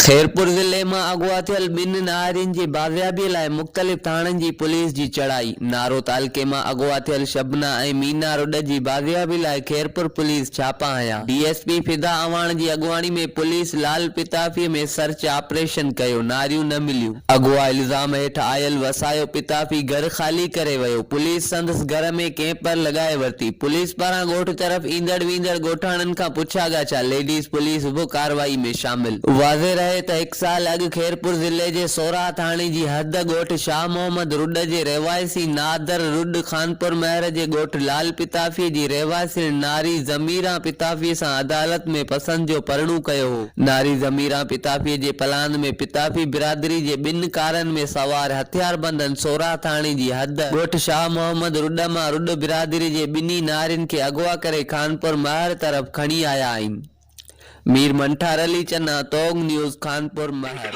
خيرپور ضلعي مان اغوا ٿيل ٻن نهارين جي بازيابي لاء مختلف ٿاڻن جي پوليس جي چڙهائي، نارو تعلقي مان اغوا ٿيل شبنا ۽ مينا رڏ جي بازيابي لاء خيرپور پوليس ڇاپا هنيا، ڊي ايس پي فدا اعواڻ جي اڳواڻي ۾ پوليس لال پتافي ۾ سرچ آپريشن ڪيو، ناريون نه مليون. اغوا الزام هيٺ آيل وسايو پتافي گهر خالي ڪري ويو، پوليس سندس گهر ۾ ڪيمپر لڳائي ورتي، پوليس پاران ڳوٺ طرف ايندڙ ويندڙ ڳوٺاڻن کان پڇا ڳاڇا، ليڊيز پوليس به ڪارروائي ۾ شامل. واضح رهي ته هڪ سال اڳ خيرپور ضلعي جي سوراهه ٿاڻي جي حد ڳوٺ شاهه محمد رڏ جي رهواسي نادر رڏ خانپور مهر جي ڳوٺ لال پتافي جي رهواسڻ ناري ضميران پتافي سان عدالت ۾ پسند جو پرڻو ڪيو هو. ناري ضميران پتافي جي پلاند ۾ پتافي برادري جي ٻن ڪارن ۾ سوار هٿياربندن سوراهه ٿاڻي جي حد ڳوٺ شاهه محمد رڏ مان رڏ برادري جي ٻنهي نارين کي اغوا ڪري خانپور مهر طرف کڻي آيا آهن. مير منٺار علي چنا، توگ نيوز، خانپور مهر.